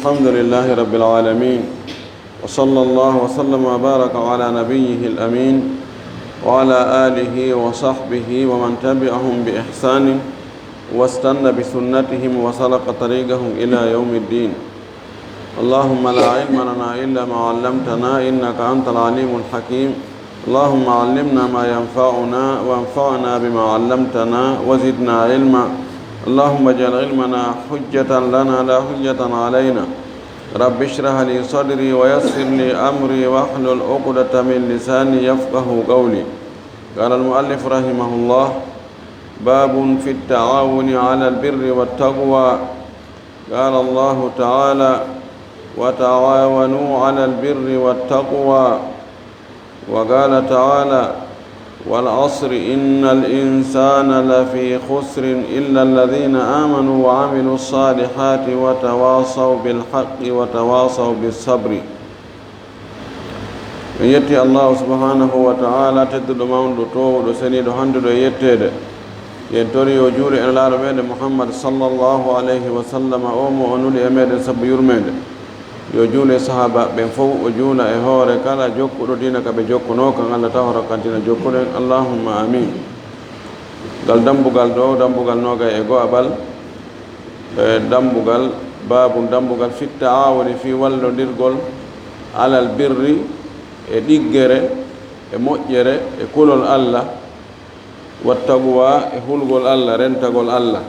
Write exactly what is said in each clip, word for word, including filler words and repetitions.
الحمد لله رب العالمين، وصلى الله وسلم وبارك على نبيه الأمين وعلى آله وصحبه ومن تبعهم بإحسان واستن بسنتهم وسلك طريقهم إلى يوم الدين. اللهم لا علم لنا إلا ما علمتنا إنك أنت العليم الحكيم. اللهم علمنا ما ينفعنا وانفعنا بما علمتنا وزدنا علما. اللهم اجعل علمنا حجة لنا لا حجة علينا. رب اشرح لي صدري ويسر لي أمري واحلل عقدة من لساني يفقه قولي. قال المؤلف رحمه الله: باب في التعاون على البر والتقوى. قال الله تعالى: وتعاونوا على البر والتقوى. وقال تعالى: والعصر إن الإنسان لفي خسر إلا الذين آمنوا وعملوا الصالحات وتواصوا بالحق وتواصوا بالصبر. En yetti Allahu subhanahu wa ta'ala, tedduɗo, mawnuɗo, toowuɗo, seniiɗo, handuɗo e yetteede. Yen tori yo juule en laalo meɗen Muhammad sallallahu alayhi wa sallam, o mo o nuli e meɗen sabu yurmeende. Yo juule sahaaba ɓen fof, o juula e hoore kala jokkuɗo diina ka ɓe jokkunoo kan, Allah taw horo kantina jokkuɗen. Allahumma amin. Ngal dambugal ɗo, dambugal noogay e go'aɓal, e dambugal, baabun, dambugal fit ta'awuni, fii wallondirgol, alal birri, e ɗiggere, e moƴƴere, e kulol Allah, wat taqwa, e hulgol Allah, rentagol Allah.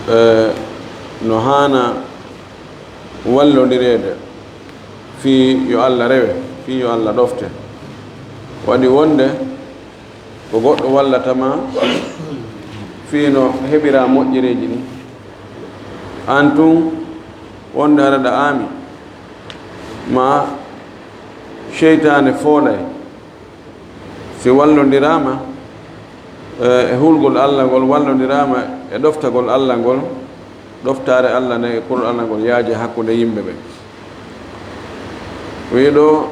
E no haana wallondireede fii yo Allah rewe, fii yo Allah ɗofte. Waɗi wonde ko goɗɗo wallata ma fii no heɓira moƴƴereeji ɗin. Aan tun wonde hara ɗa aami, ma seytaane foolay. Si wallondiraama, e, e hulgol Allah ngol, wallondiraama e ɗoftagol Allah ngol, ɗoftaare Allah nden e kulol Allah ngol yaaja hakkunde yimɓe ɓen. Wi'i ɗo,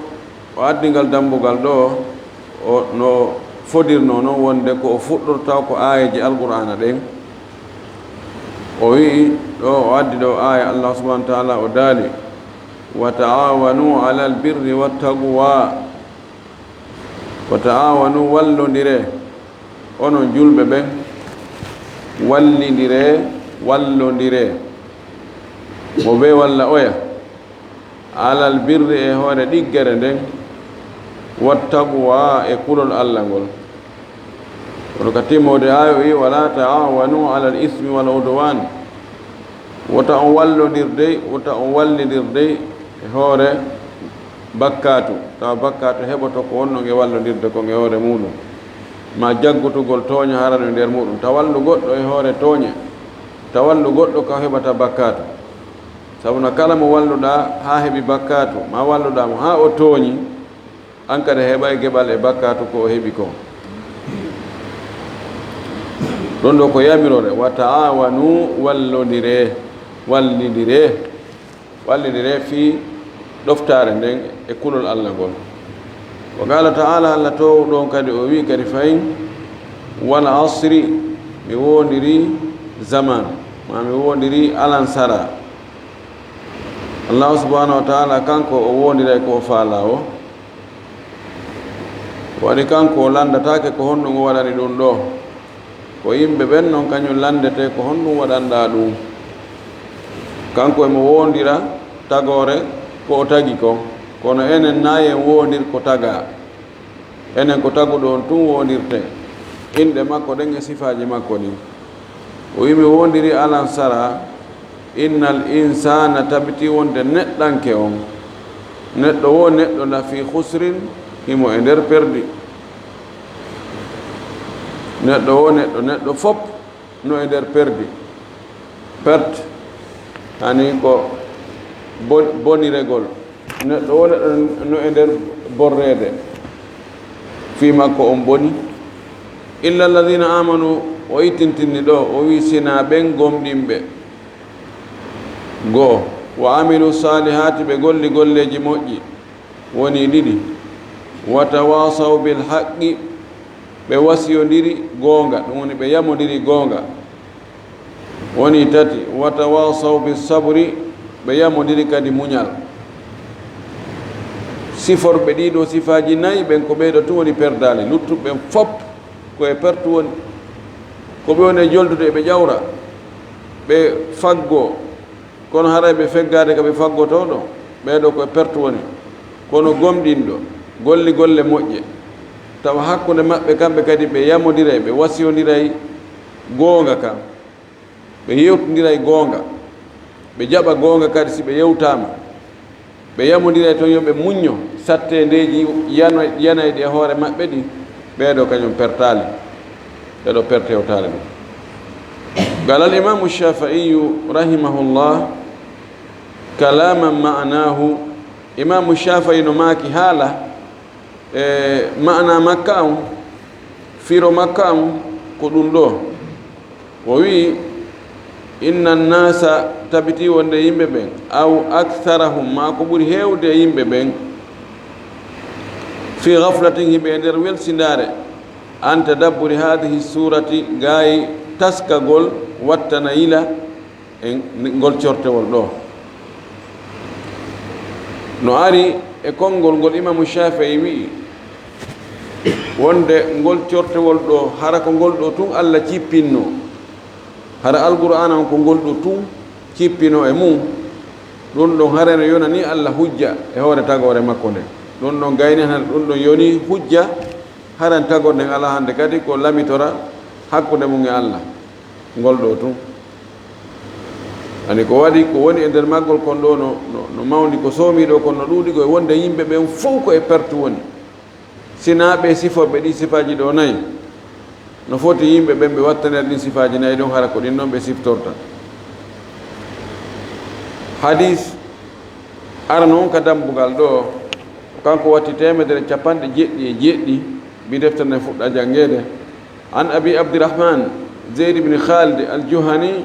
o addi ngal dambugal ɗo, o, no fodirnoo non wonde ko o fuɗɗorta ko aayeeje Alqur'aana ɗen. O wi'i ɗo, o addi ɗo aaya Allah subhanahu wa ta'ala, o daali: "Wa ta'awanu alal birri wat taqwa." "Wa ta'awanu", wallondire, onon julɓe ɓen, wallindire, wallondire. Mo bee walla oya? "Alal birri", e hoore ɗiggere nden, "wat taqwa", e kulol Allah ngol. Kono ka timmoode aaya o wi'i: "Wa la ta'awanu alal ismi wal udwan." Wota on wallondir dey, wota on wallindir dey e hoore bakkaatu. Tawa bakkaatu heɓoto ko wonno nge wallondirde kon e hoore muuɗum. Ma jaggutugol tooñe harano e nder muuɗum. Ta wallu goɗɗo e hoore tooñe. Ta wallu goɗɗo ka heɓata bakkaatu. Sabu na kala mo walluɗaa haa heɓi bakkaatu, ma walluɗaa mo haa o tooñi, an kadi a heɓay geɓal e bakkaatu ko o heɓi kon. Ɗon ɗo ko yamiroore, "Wa ta'awanu", wallondire, wallidire, wallidire fii ɗoftaare nden e kulol Allah ngol. Wa qala ta'ala, Allah toowɗo on kadi o wi'i kadi fayin, "Wal asri", mi woondiri zaman, ma mi woondiri alansara. Allah subhanahu wa ta'ala kanko o woondiray ko o faalaa o. Waɗi kanko o lanndataake ko honɗum o waɗani ɗum ɗo. Ko yimɓe ɓen non kañum lanndetee ko honɗum waɗanɗaa ɗum. Kanko emo woondira tagoore ko o tagi kon. Kono enen naa en woondir ko tagaa. Enen ko taguɗo on tun woondirten. Inɗe makko ɗen e sifaaji makko ɗin. O wi'i mi woondiri alansara, "Innal insaana", tabiti wonde neɗɗanke on. Neɗɗo wo neɗɗo, "la fii khusrin", himo e nder perdi. Neɗɗo wo neɗɗo, neɗɗo fop no e nder perdi. Perte, hani ko bo-, boniregol. Neɗɗo wo neɗɗo no e nder borreede. Fii makko on boni. "Illa alladhina amanu", o ittintinni ɗo, o wi'i sinaa ɓen gomɗinɓe. Go'o, "wa amilu salihaati", ɓe golli golleeji moƴƴi, woni ɗiɗi. "Wa tawasaw bil haqqi", ɓe wasiyondiri goonga, ɗum woni ɓe yamondiri goonga. Woni tati, "Wa tawasaw bi sabri", ɓe yamodiri kadi muñal. Siforɓe ɗiɗo sifaaji nayi ɓen, ko ɓeeɗo tun woni perdaali. Luttuɓe ɓen fop ko e pertu woni. Ko ɓe woni e joldude, ɓe ƴawra, ɓe faggo, kono haray ɓe feggaade ka ɓe faggotoo ɗo, ɓeeɗo ko e pertu woni. Kono gomɗinɗo, golli golle moƴƴe, tawa hakkunde maɓɓe kamɓe kadi ɓe yamodiray, ɓe wasiyondiray goonga kan. Ɓe yewtondiray goonga, ɓe jaɓa goonga kadi si ɓe yewtaama. Ɓe yamondiray toon yo ɓe muñño satteendeeji yana-, yanayɗi e hoore maɓɓe ɗin, ɓeeɗo kañum pertaali, ɓeeɗo perte hewtaali ɗum. Qala al imamu Shafi'iyu rahimahullah, kalaman ma'anahu, Imamu Shafi'i no maaki haala, e ma'ana makka on, firo makka on, ko ɗum ɗo. O wi'i, "Inna nnaasa", tabiti wonde yimɓe ɓen, "aw aktharahum", maa ko ɓuri heewde e yimɓe ɓen, "fi ghaflatin", hiɓe e nder welsindaare, "an tadabburi hadhihi surati", gaayi taskagol wattana yila e ngol cortewol ɗo. No ari e konngol ngol Imamu Shafi'i wi'i, wonde ngol cortewol ɗo, hara ko ngol ɗo tun Allah cippinno. Hara Alqur'aana on ko ngol ɗo tun cippino e mum. Ɗum ɗon hara no yonani Allah hujja e hoore tagoore makko nden. Ɗum ɗon gayni hana ɗum ɗon yoni hujja, hara tagore nden alaa hannde kadi ko lamitora hakkunde mum e Allah. Ngol ɗo tun. Ani ko waɗi, ko woni e nder maggol kon ɗo no, no, no mawni, ko soomi ɗo kon no ɗuuɗi, ko e wonde yimɓe ɓen fow ko e pertu woni. Sinaa ɓe siforɓe ɗi sifaaji ɗo nayi, no foti yimɓe ɓen ɓe wattanira ɗin sifaaji nayi ɗon, hara ko ɗin ɗon ɓe siftorta. Hadis arano on ka dambugal ɗo, kanko watti teemedere capanɗe jeɗɗi e jeɗɗi, bi deftere nden fuɗɗa janngeede. An Abi Abdirahman Zeyd ibn Khalid al-Juhani,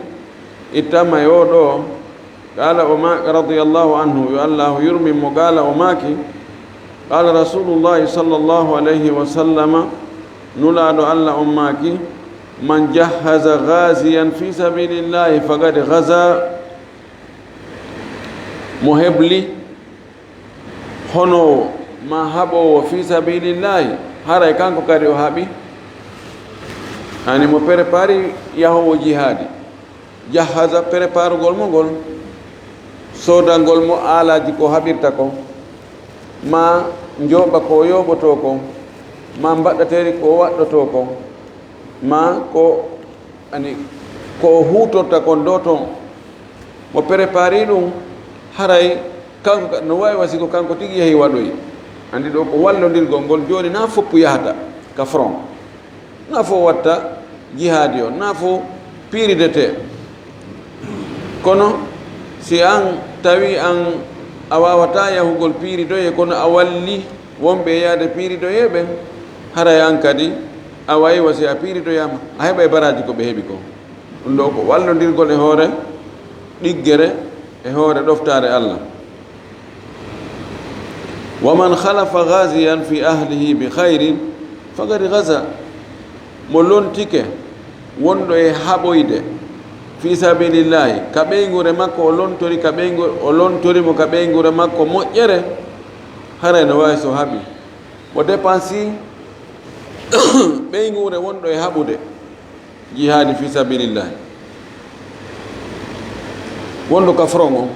ittama e o ɗo, qala o ma-, radiyallahu anhu, yo Allahu yurmin mo, qala o maaki, qala Rasulullahi sallallahu alayhi wa sallama, Nulaaɗo Allah on maaki, "Man jahhaza ghaziyan fi sabilillahi faqad ghaza." Mo hebli honoowo maa haɓoowo fi sabilillahi, haray kanko kadi o haɓi. Ani mo prépari yahoowo jihaadi. Jahaza, préparugol mo ngol, soodangol mo aalaaji ko haɓirta ko, maa njooɓa ko yooɓotoo ko, maa mbaɗɗateeri ko waɗɗotoo ko, maa ko, ani, ko o huutorta kon ɗo ton. Mo préparii ɗum, haray kanko ka-, no waawi wa si ko kanko tigi yahi waɗoyi. Anndi ɗo ko wallondirgol ngol, jooni naa foppu yahata ka front. Naa fof watta jihaadi on, naa fof piiridetee. Kono si an tawi an a waawataa yahugol piiridoyee, kono a walli wonɓe e yahde piiridoyee ɓen, haray an kadi a waywa si a piiridoyaama, a heɓay baraaji ko ɓe heɓi kon. Ɗum ɗo ko wallondirgol e hoore ɗiggere, e hoore ɗoftaare Allah. "Wa man khalafa ghaziyan fi ahlihi bi khairin faqad ghaza." Mo lontike wonɗo e haɓoyde fi sabilillahi, ka ɓeynguure makko, o lontori ka ɓeyngu-, o lontori mo ka ɓeynguure makko moƴƴere, haray no waawi so haɓi. Mo dépensi ɓeynguure wonɗo e haɓude. Jihaadi fi sabilillahi. Wonɗo ka front on.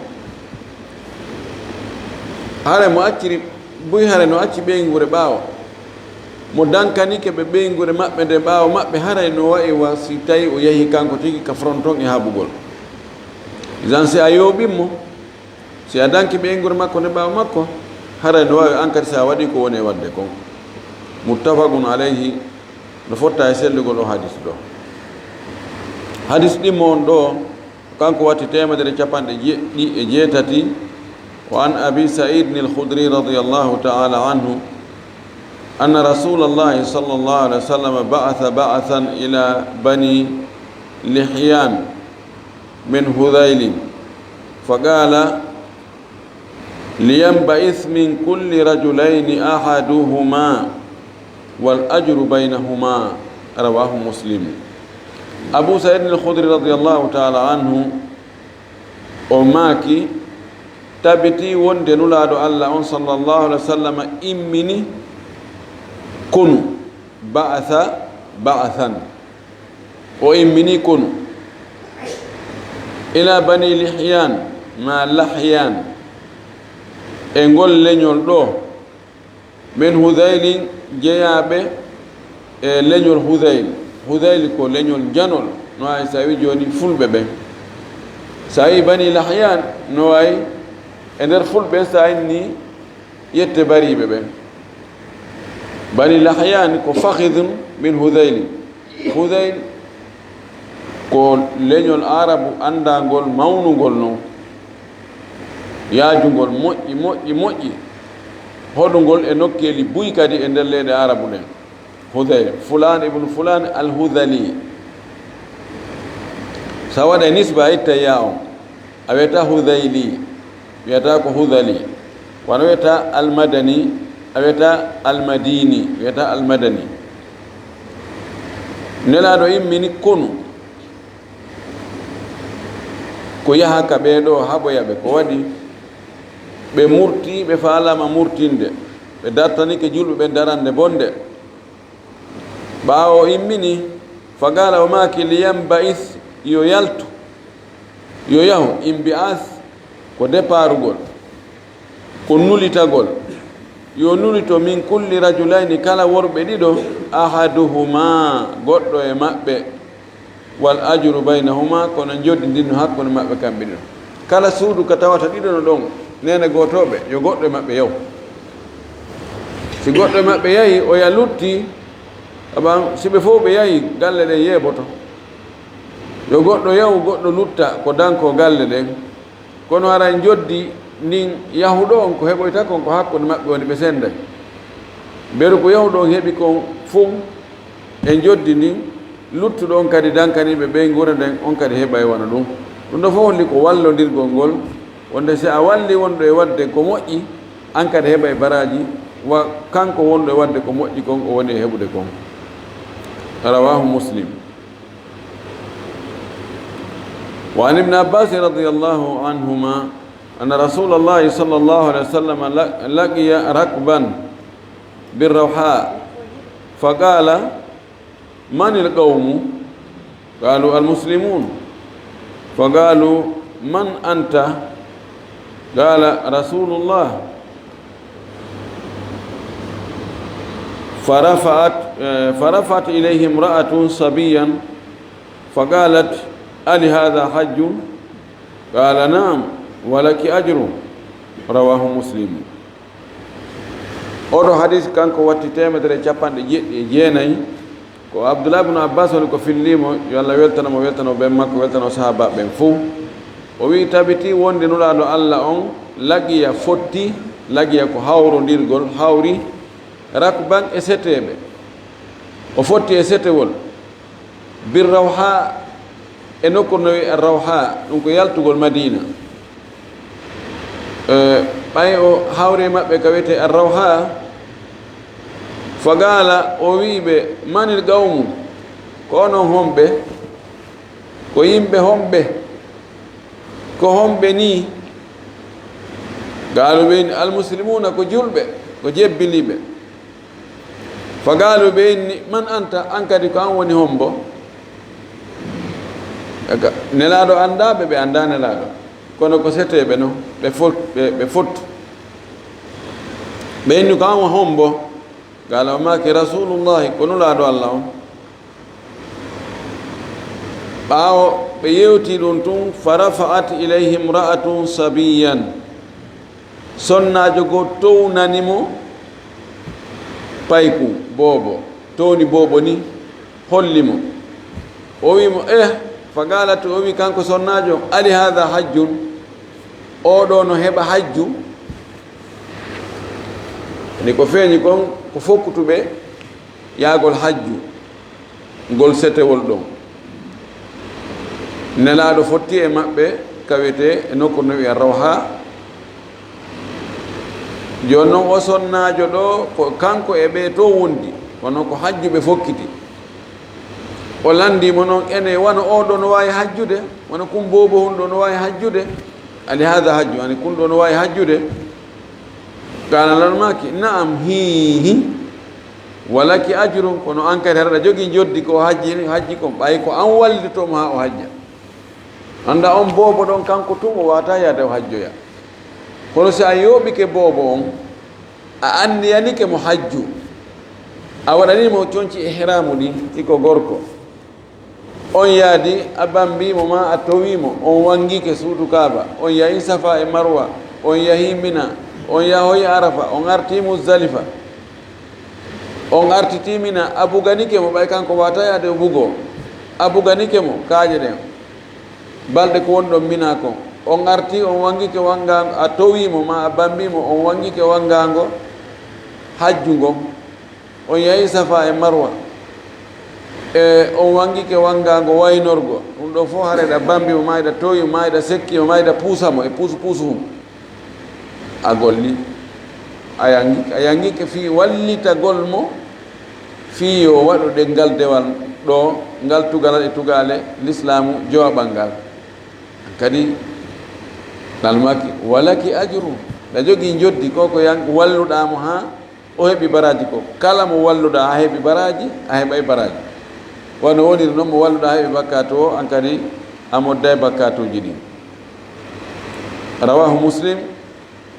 Hare mo acciri, buy hare no acci ɓeynguure ɓaawo. Mo dankanike ɓe ɓeynguure maɓɓe nde ɓaawo maɓɓe, haray no wa'i wa si tawi o yahi kanko tigi ka front on e haɓugol. Idan si a yooɓin mo, si a danki ɓeynguure makko nde ɓaawo makko, haray no waawi an kadi si a waɗi ko woni e waɗde kon. Muttafaqun alayhi, no fotta e sellugol o hadis ɗo. Hadis ɗimmo on ɗo, kanko watti teemedere capanɗe jeɗɗi e jeetati, wa an Abi Sa'id al-Khudri radiyallahu ta'ala anhu, anna Rasulallahi sallallahu alayhi wa sallam ba'atha ba'athan ila Bani Lihyan min Hudhaylin, faqala, "Liyanba'ith min kulli rajulayni ahaduhuma wal ajru baynahuma." Rawahu Muslim. Abu Saïd al-Khudri radiyallahu ta'ala anhu, o maaki, tabiti wonde Nulaaɗo Allah on sallallahu alaihi wasallam immini konu, ba'atha ba'than. O immini konu. Ila Bani Lihyan ma Lahyan. E ngol leñol ɗo, min Hudaylin, jeyaaɓe e leñol Hudayl. Hudayl ko leñol janol, no wayi so a wi jooni fulɓe ɓen. So a wi Bani Lahyan, no wayi e nder fulɓe, so a inni yette bariiɓe ɓen. Bani Lahyan ko fakhidun min Hudayl. Hudayl ko leñol Arabu anndangol mawnungol non, yaajungol moƴƴi, moƴƴi, moƴƴi, hoɗungol e nokkeeli buy kadi e nder leyɗe Arabu ɗen. Hudayl, fulaan ibnu fulaan al-Hudali. So a waɗay nisba, a ittay yaa on, a wiyata Hudayli, wiyata ko Hudali. Kono wiyata al-Madani, a wiyata al-Madini, wiyata al-Madani. Nelaaɗo immini konu ko yaha ka ɓee ɗoo, haɓoya ɓe. Ko waɗi? Ɓe murtii, ɓe faalaama murtinde. Ɓe dartanike julɓe ɓen darannde bonnde. Ɓaawo o immini, faqaala, o maaki, liyanba'ith, yo yaltu, yo yahu, inbi'ath, ko deparugol, ko nulitagol, yo nulito, min kulli rajulayni, kala worɓe ɗiɗo, ahaduhuma, goɗɗo e maɓɓe, wal ajru baynahuma, kono njoddi ndin no hakkunde maɓɓe kamɓe ɗiɗo. Kala suudu ka tawata ɗiɗo no ɗon, neene gootooɓe, yo goɗɗo e maɓɓe yahu. Si goɗɗo e maɓɓe yahi, oya lutti, aban, si ɓe fof ɓe yahi, galle ɗen yeeboto. Yo goɗɗo yahu, goɗɗo lutta, ko danko galle ɗen. Kono aray njoddi ndin yahuɗo on, ko heɓoyta kon ko hakkunde maɓɓe woni, ɓe senday. Mberu ko yahuɗo on heɓi kon fof e njoddi ndin, luttuɗo on kadi dankaniiɓe ɓey nguurndam, on kadi heɓay wano ɗum. Ɗum ɗo fof holli ko wallondirgol ngol, wonde si a walli wonɗo e waɗde ko moƴƴi, an kadi heɓay baraaji, wa kanko wonɗo e waɗde ko moƴƴi kon, o woni e heɓude kon. Rawahu Muslim. وعن ابن عباس رضي الله عنهما أن رسول الله صلى الله عليه وسلم لقي ركبا بالروحاء فقال: من القوم؟ قالوا: المسلمون. فقالوا: من أنت؟ قال: رسول الله. فرفعت، فرفعت إليه امرأة صبيا فقالت: ألهذا حج؟ قال: نعم، ولك أجره. رواه مسلم. Oɗo hadis kanko watti teemedere e capanɗe jeɗɗi e jeenayi. Ko Abdullah ibn Abbas woni ko fillimo, yo Allah weltano mo, weltano ben makko, weltano sahaba ɓen fuu. O wi'i, tabiti wonde Nulaaɗo Allah on laqiya, fotti, laqiya ko hawrondirgol, hawri, rakban, e seteeɓe. O fotti e setewol. Bir Rawha, e nokku no wi'e Ar Rawha, ɗum ko yaltugol Madina. E, ɓay o hawri e maɓɓe ka wi'etee Ar Rawha, faqaala, o wi'i ɓe, manil qawmu, ko onon homɓe? Ko yimɓe homɓe? Ko homɓe nii? Qaalu, ɓe inni, al muslimuuna, ko julɓe, ko jebbiliiɓe. Faqaalu, ɓe inni, man anta, an kadi ko an woni hombo? Aka, Nelaaɗo anndaa ɓe, ɓe anndaa Nelaaɗo. Kono ko seteeɓe non, ɓe fot-, ɓe, ɓe fottu. Ɓe inni, ko an hombo? Qaala, o maaki, Rasuulullaahi, ko Nulaaɗo Alla on. Ɓaawo ɓe yewti ɗum tun, fa rafa'at ilayhi imra'atun sabiyyan. Sonnaajo goo townani mo payku, boobo, towni boobo ni, holli mo. O wi mo, eh, fa qaalat, o wi kanko sonnaajo, ali haadha hajjun? Oo ɗoo no heɓa hajju? Ni ko feeñi kon, ko fokkutuɓe yaagol hajju, ngol setewol ɗon. Nelaaɗo fotti e maɓɓe, ka wiyetee e nokku no wi'a Rawha. Jooni non, o sonnaajo ɗoo, ko kanko e ɓee to wondi, kono ko hajju ɓe fokkiti. O lanndii mo noon, ene wano oo ɗoo no waawi hajjude, wano kun boobo hun ɗoo no waawi hajjude, ali haada hajju, ani kun ɗoo no waawi hajjude. Qaala, Laamɗo maaki, Na'am, hii, hii, wa laki ajrun, kono aan kadi haɗa jogii njoddi ko o hajji, hajji kon, ɓay ko aan wallitotoo mo haa o hajja. Annda on boobo ɗon kanko tun o waawataa yaade o hajjoya. Kono si a yooɓike boobo on, a anniyanike mo hajju, a waɗanii mo conci ihraamu ɗin, iko gorko. On yaadi, a bambii mo maa a towii mo, on wanngike suudu Kaaba, on yahi Safa e Marwa, on yahi Mina, on yahoyi Arafa, on artii Muzdalifa. On artitii Mina, a buganike mo, ɓay kanko waawataa yaade o bugoo. A buganike mo kaaƴe ɗen, balɗe ko woni ɗon Mina kon. On artii, on wanngike wanngaango, a towii mo, maa a bambii mo, on wanngike wanngaango hajju ngon. On yahi Safa e Marwa. E, on wanngike wanngaango waynorgo. Ɗum ɗoo fof hara eɗa bambii mo, maa eɗa towii mo, maa eɗa sekkii mo, maa eɗa puusa mo e puusu puusu mum. A golli, a yanngi-, a yanngike fii wallitagol mo, fii yo waɗu ɗe ngal dewal ɗoo, ngal tugalal e tugaale lislaamu jooɓal ngal. Kadi, Laamɗo maaki, wa laki ajru, ɗa jogii njoddi ko ko yan-, walluɗaa mo haa o heɓi baraaji ko. Kala mo walluɗaa haa heɓi baraaji, a heɓay baraaji. Wano woniri noon mo walluɗaa haa heɓi bakkaatu o, an kadi a modday bakkaatuuji ɗin. Rawaahu Muslim,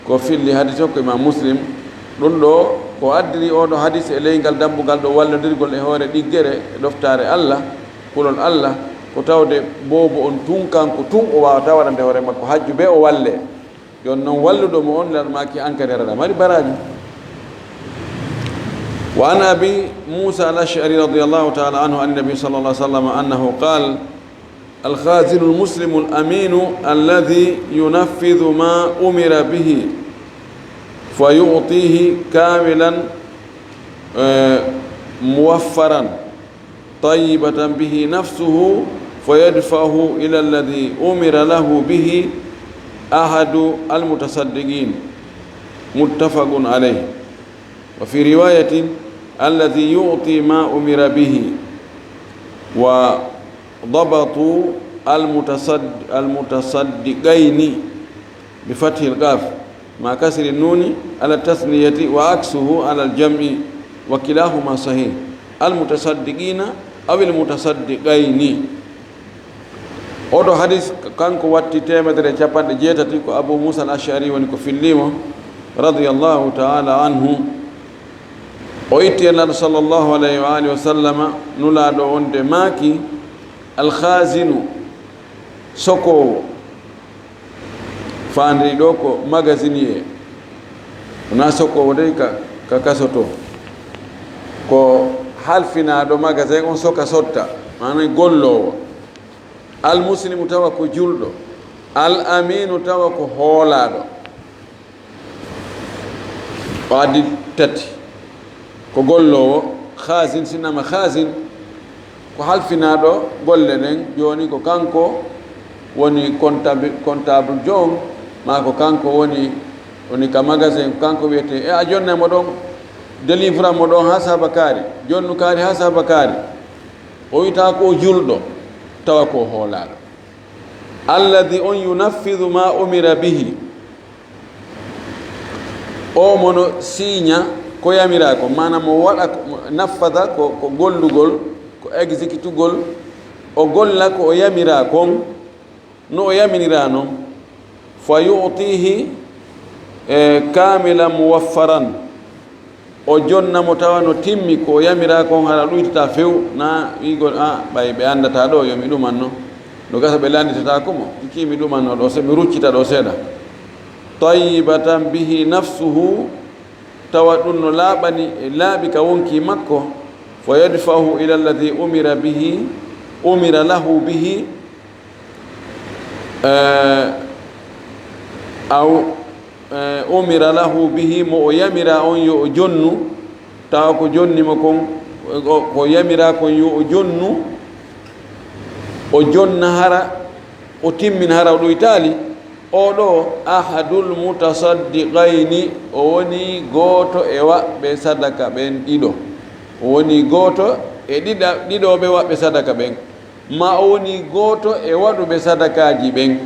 ko filli hadis o ko Imaam Muslim. Ɗum ɗoo ko addiri oo ɗoo hadis e ley ngal dambugal ɗoo wallondirgol e hoore ɗiggere e ɗoftaare Alla, kulol Alla, ko tawde boobo on tun kanko tun o waawataa waɗande hoore makko hajju bee o wallee. Jooni noon walluɗo mo on, Laamɗo maaki an kadi aɗa mari baraaji. وعن أبي موسى الأشعري رضي الله تعالى عنه عن النبي صلى الله عليه وسلم أنه قال: الخازن المسلم الأمين الذي ينفذ ما أمر به فيعطيه كاملا، آه، موفرا، طيبة به نفسه، فيدفعه إلى الذي أمر له به أحد المتصدقين. متفق عليه. وفي رواية: الذي يعطي ما أمر به. وضبط المتصد-، المتصدقين بفتح القاف مع كسر النون على التثنية وعكسه على الجمع، وكلاهما صحيح، المتصدقين أو المتصدقين. Oɗo hadis kanko watti teemedere e capanɗe jeetati, ko Abu Musa al-Ash'ari woni ko fillimo, radiyallahu ta'ala anhu. O itti e Nulaaɗo sallallahu alayhi wa alihi wa sallama, Nulaaɗo on de maaki, al-khazinu, sokoowo, faandiri ɗo ko magasiniye, wonaa sokoowo dey ka, ka kaso to. Ko halfinaaɗo magasin on soka sotta, maanaam golloowo. Al muslimu tawa ko julɗo, al aminu tawa ko hoolaaɗo. O addi tati. Ko golloowo, khazin, sinnama khazin, ko halfinaaɗo golle ɗen, jooni ko kanko woni comptabi-, comptable joom, maa ko kanko woni, woni ka magasin, ko kanko wiyetee, e a jonnay mo ɗon, délivre mo ɗon haa saaba kaari, jonnu kaari haa saaba kaari. O wi'ataa ko o julɗo, tawa ko o hoolaaɗo. Alladhi on yunaffidu ma umira bihi. O mo no siiña ko yamiraa kon, maanaam mo waɗa ko, mo naffada ko, ko gollugol, ko exécutugol, o golla ko o yamiraa kon, no o yaminiraa non. Fa yu'tihi, e, kamilan muwaffaran. O jonna mo tawa no timmi ko o yamiraa kon, hara ɗuytataa few, na wi'ugol, "A, ɓay ɓe anndataa ɗo, yo mi ɗumanno." No gasa ɓe lannditataako mo, "Kii mi ɗumanno ɗo, se mi ruccita ɗo seeɗa." Tayyibatan bihi nafsuhu, tawa ɗum no laaɓani, e laaɓi ka wonkii makko. Fa yadfa'uhu ila alladhi umira bihi, umira lahu bihi, eh, aw, eh, umira lahu bihi, mo o yamira on yo o jonnu, tawa ko jonni mo kon, ko, ko yamira kon yo o jonnu, o jonna hara, o timmina hara o ɗoytaali, o ɗo ahadul mutasaddiqayni, o woni gooto e waɓɓe sadaka ɓen ɗiɗo. O woni gooto e ɗiɗa-, ɗiɗooɓe waɗɓe sadaka ɓen, ma o woni gooto e waɗuɓe sadakaaji ɓen,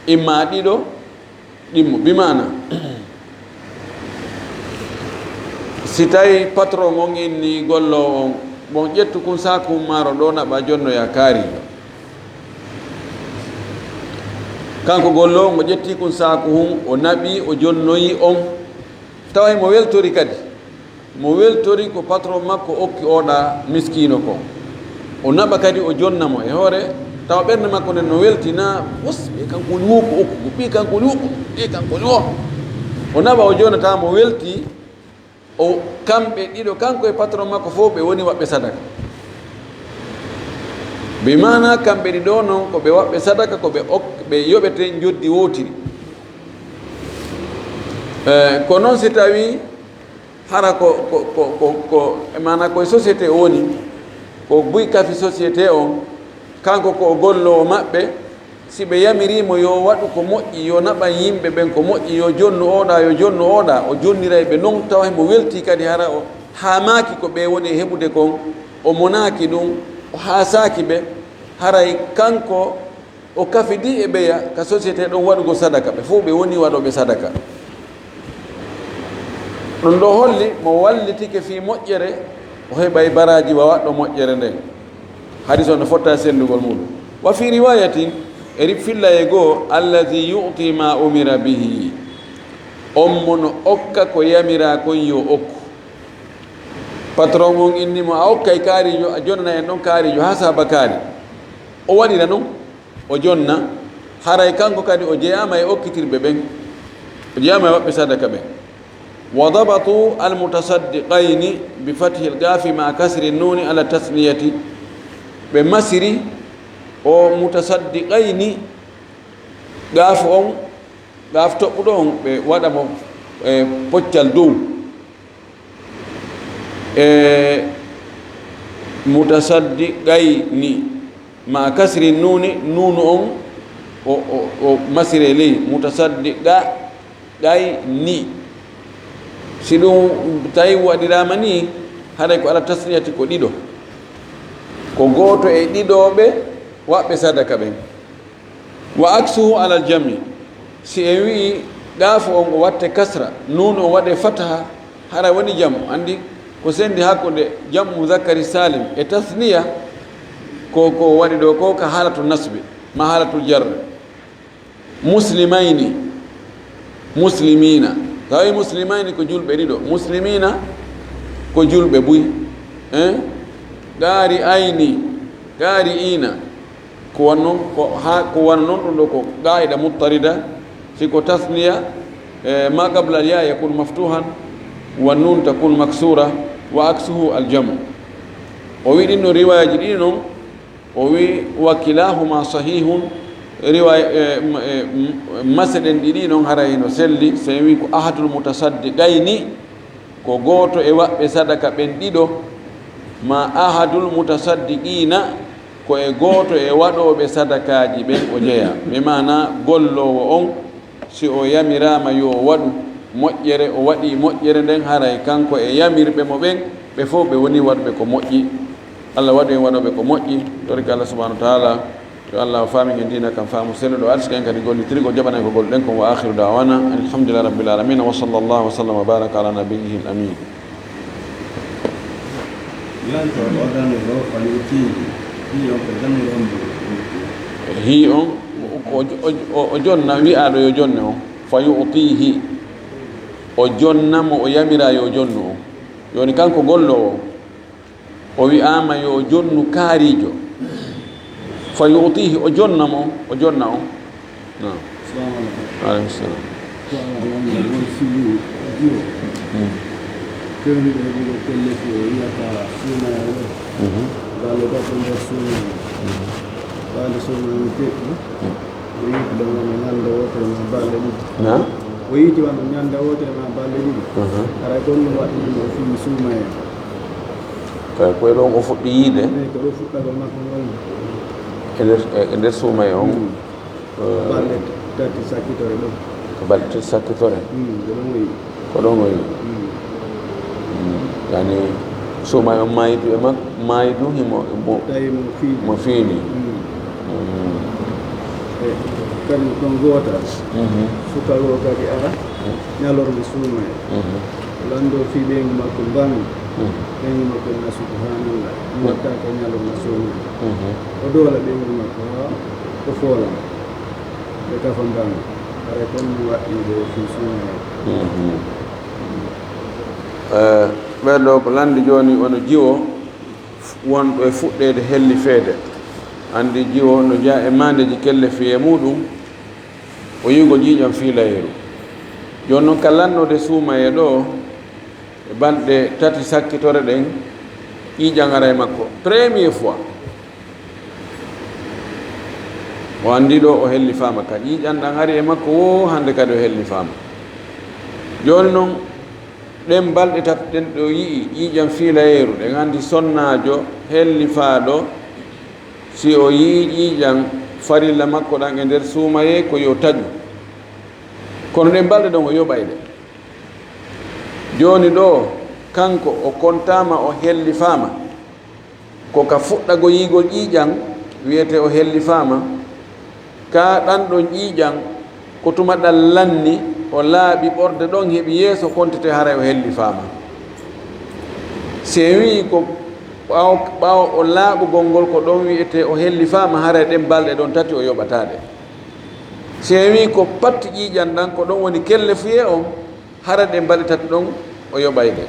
imma ɗiɗo, ɗimmo. Bi maana, si tawi patron on inni golloowo on, "Bon, ƴettu kun saaku maaro ɗoo, naɓa jonnoya kaari." Kanko golloowo on, o ƴetti kun saaku hun, o naɓi, o jonnoyi on. Tawa himo weltori kadi. Mo weltori ko patron makko okki oɗa miskiino kon. O naɓa kadi o jonna mo e hoore, tawa ɓernde makko nden no welti na, "Bos, ɓe kanko woni wo ko okkugo, ɓe kanko woni wo, ɓe kanko woni wo." O naɓa o jonna tawa mo welti, o, kamɓe ɗiɗo, kanko e patron makko fof ɓe woni waɗɓe sadaka. Bi maana kamɓe ɗiɗo non ko ɓe waɗɓe sadaka, ko ɓe ok-, ɓe yoɓete njoddi wootiri. Eh, ko non si tawi hara ko, ko, ko, ko, ko, e maana ko e société o woni, ko buy kafi société on, kanko ko o golloowo maɓɓe, si ɓe yamiriimo yo waɗu ko moƴƴi, yo naɓan yimɓe ɓen ko moƴƴi, yo jonnu oɗa, yo jonnu oɗa, o jonniray ɓe non, tawa himo welti kadi hara o haamaaki ko ɓe woni e heɓude kon, o monaaki ɗum, o haasaaki ɓe, haray kanko o kafidi e ɓeya ka société ɗon waɗugol sadaka, ɓe fof ɓe woni waɗooɓe sadaka. Ɗum ɗo holli mo wallitike fii moƴƴere, o heɓay baraaji wa waɗɗo moƴƴere nden. Hadis on no fotta e senndugol muɗum. Wa fii riwayatin, e ri-, filla e goo, "Allazi yu'ti ma umira bihi." On mo no okka ko yamiraa kon yo okku. Patron on inni mo, "A okkay kaarijo, a jonnana en ɗon kaarijo, haa saaba kaari." O waɗira non. O jonna, haray kanko kadi o jeyaama e okkitirɓe ɓen, o jeyaama e waɗɓe sadaka ɓen. Wa dabatu almutasaddiqayni bi fathil gafi ma kasri nuni ala tasniyati. Ɓe masiri o mutasaddiqayni, gaafu on, gaafu toɓɓuɗo on, ɓe waɗa mo, e, poccal dow. E mutasaddiqayni, ma kasri nuni, nunu on o, o, o masire ley, mutasaddiqayni. Si ɗum tawi waɗiraama ni, haray ko ala tasniyati ko ɗiɗo. Ko gooto e ɗiɗooɓe waɗɓe sadaka ɓen. Wa aksuhu alal jam'i. Si en wi'i gaafu on o watte kasra, nuun on waɗe fataha, hara woni jam'u. Anndi ko senndi hakkunde jam'u muzakkari salim e tasniya, ko, ko waɗi ɗo ko ka haalatu nasbi, ma haalatu jarri. Muslimayni, muslimiina. Tawi muslimayni ko julɓe ɗiɗo, muslimiina ko julɓe buy. Eh? Qaari ayni, qaari iina. Ko wano, ko ha, ko wano non ɗum ɗo ko qaa'ida muttarida, si ko tasniya, eh, ma qabla al ya yakun maftuhan, wa nun takun maksura, wa aksuhu al jamu. O wi ɗin no riwaayaji ɗiɗi non, o wi wa kilahuma sahihun, riwaaya, eh, m-, eh, m-, mase ɗen ɗiɗi non haray no selli, so en wi ko ahadul mutasaddiqayni, ko gooto e waɗɓe sadaka ɓen ɗiɗo, ma ahadul mutasaddiqiina, ko e gooto e waɗooɓe sadakaaji ɓen o jeyaa. Ɓe maanaa golloowo on, si o yamiraama yo o waɗu moƴƴere, o waɗii moƴƴere nden, haray kanko e yamirɓe mo ɓen, ɓe fof ɓe woni waɗuɓe ko moƴƴi. Allah waɗu en waɗooɓe ko moƴƴi, torike Allah subhanahu wa taala. Yo Allah o faamin en diina kan faamu selluɗo, o arsika en kadi gollitirgol, jaɓana en ko golluɗen kon. Wa akhiru da'wana alhamdulillahi rabbil alamin, wa sallallahu wa sallam wa baraka ala nabiyyihi al amin. Yanto o dande ɗo, fa yu'tihi. Hi on ko dande on mo. Hi on, o, o, o, o jonna, wi'aaɗo yo jonne on. Fa yu'tihi. O jonna mo o yamira yo jonnu on. Yoni kanko golloowo. O wi'aama yo o jonnu kaariijo. Fa yu'tihi, o jonna mo, o jonna on. Naam. Salamu alaikum. Wa alaikum salam. Ko Allah wonde won fili jiwo. Hmm. Fewni ɗo ɗiɗo pelleti o wiyata suumayaaɓe ɗo. Mhm. Balɗe tati nder suumayaaɓe. Mhm. Balɗe suumayaaɓe peɗɗi. Mhm. O yiiti ɗo wano ñande wootere ma balɗe ɗiɗi. Naam. O yiiti wano ñande wootere ma balɗe ɗiɗi. Mhm. Haray ko ɗum waɗi ɗum o fini suumayee. Kay, koye ɗon o fuɗɗi yiide? Eyi, ko ɗo fuɗɗagol makko ngol. E nder, e, e nder suumayee on? Mm. Eh, balɗe tati sakkitore ɗo. Ko balɗe tati sakkitore? Mm, ko ɗon o yi. Ko ɗon o yi. Mm. Mm. Yani, Suumaye on maayidu e makko, maayidu himo mo, tawi mo fiini. Mo fiini. Mm. Mm. E kadi ɗon goota, mhm, sukaro kadi ara, mhm, ñalorma suumaye. Mhm. Lanndo fii ɓeyngu makko mbaŋi. Mhm. Ɓeyngu makko na subhanallah. Mhm. Watta ko ñalorma suumaye. Mhm. O doola ɓeyngu makko haa o foola. Ɓe kafa mbaŋi. Haray kon mi waɗɗii ɓe fii suumaye. Mhm. Eh, ɓen ɗo ko lanndi jooni ono jiwo wonɗo e fuɗɗeede hellifeede. Anndi jiwo no jeyaa e maandeeji kelle fii e muuɗum, o yi'ugol ƴiiƴam fiilayeeru. Jooni non ka lannoode suumayee ɗo, e balɗe tati sakkitore ɗen, ƴiiƴam ara e makko. Premier fois. O anndi ɗo o hellifaama ka ƴiiƴam ɗam ari e makko, wo hannde kadi o hellifaama. Jooni non, ɗen balɗe tati ɗen ɗo yi'i ƴiiƴam fiilayeeru, ɗen anndi sonnaajo hellifaaɗo, si o yi'i ƴiiƴam farilla makko ɗam e nder suumayee, ko yo taƴu. Kono ɗen balɗe ɗon o yoɓay ɗe. Jooni ɗo, kanko o kontaama, o hellifaama. Ko ka fuɗɗagol yi'ugol ƴiiƴam, wi'etee o hellifaama. Ka ɗan ɗon ƴiiƴam, ko tuma ɗan lanni, o laaɓi ɓorde ɗon heɓi yeeso kontete haray o hellifaama. Si en wi'i ko ɓaawo, ɓaawo o laaɓugol ngol ko ɗon wi'etee o hellifaama, haray ɗen balɗe ɗon tati o yoɓataa ɗe. Si en wi'i ko pat ƴiiƴam ɗam ko ɗon woni kellefuyee on, hara ɗen balɗe tati ɗon o yoɓay ɗe.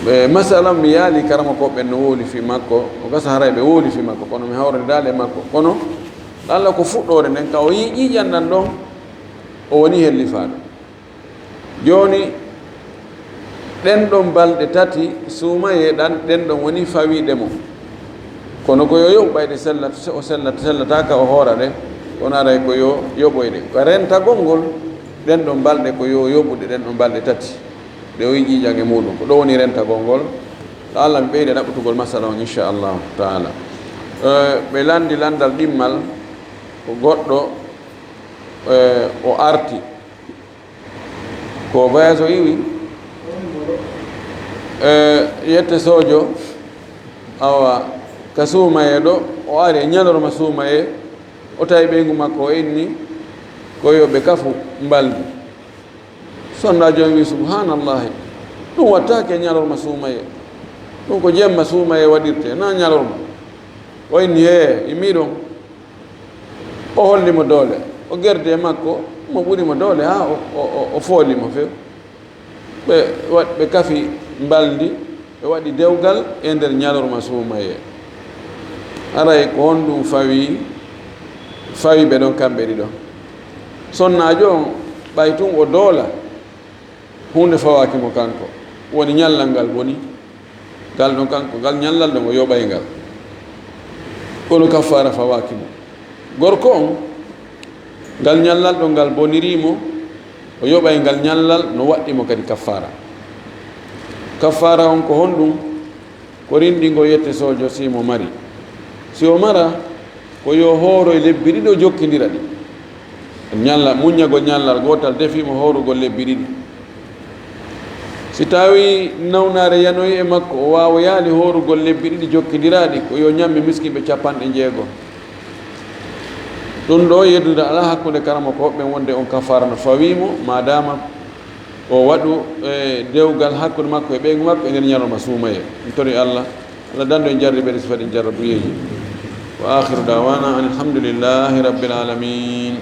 Ɓe, masala mi yaali karamokooɓe ɓen no wowli fii makko, o gasa haray ɓe wowli fii makko, kono mi hawranidaali e makko. Kono lalla ko fuɗɗoore nden, ka o yi'i ƴiiƴam ɗam ɗon, o woni hellifaaɗo. Jooni, ɗen ɗon balɗe tati suumayee ɗan, ɗen ɗon woni fawiiɗe mo. Kono ko yo yoɓu ɓay ɗe sellat, o sellat, sellataaka o hoora ɗe, kono aray ko yo yoɓoy ɗe. Ko rentagol ngol, ɗen ɗon balɗe ko yo yoɓu ɗe, ɗen ɗon balɗe tati. Ɗe o yi'i ƴiiƴam e muuɗum. Ko ɗo woni rentagol ngol. Lalla mi ɓeyda ɗaɓɓutugol masala on, inchallahu taala. Eh, ɓe lanndi lanndal ɗimmal, ko goɗɗo, eh, o arti. Ko voyage o iwi, e, yette sojo, awa, ka suumayee ɗo, o ari e ñalorma suumayee, o tawi ɓeyngu makko o inni, ko yo ɓe kafu mbaldi. Sonnaajo on wi, "Subhanallahi, ɗum wattaake e ñalorma suumayee. Ɗum ko jemma suumayee waɗirte, na ñalorma." O inni, "Hee, immi ɗon." O holli mo doole. O gerdi e makko, mo ɓuri mo doole, haa o, o, o, o fooli mo few. Ɓe waɗ-, ɓe kafi mbalndi, ɓe waɗi dewgal e nder ñalorma suumayee. Aray ko honɗum fawi, fawi ɓe ɗon kamɓe ɗiɗo? Sonnaajo on, ɓay tun o doola, huunde fawaaki mo kanko. Woni ñallal ngal boni. Ngal ɗon kanko, ngal ñallal ɗon o yoɓay ngal. Kono kaffaara fawaaki mo. Gorko on, ngal ñallal ɗon ngal bonirii mo, o yoɓay ngal ñallal no waɗɗi mo kadi kaffaara. Kaffaara on ko honɗum? Ko rinɗingol yette sojo si mo mari. Si o mara, ko yo hooroy lebbi ɗiɗo jokkindira ɗi. Ñalla, muññagol ñallal gootal defii mo hoorugol lebbi ɗiɗi. Si tawii nawnaare yanoyi e makko, o waawoyaali hoorugol lebbi ɗiɗi jokkindiraaɗi, ko yo ñammi miskinɓe capanɗe jeego. Ɗum ɗo yeddude alaa hakkunde karamokooɓe ɓen wonde on kafaara no fawii mo, maadaama o waɗu, e, dewgal hakkunde makko e ɓeyngu makko e nder ñalorma suumayee. Mi tori Allah, Allah dandu en jarribeede sifa ɗin jarrabuyeeji. Wa akhiru da'wana anil hamdulillahi rabbil alamin.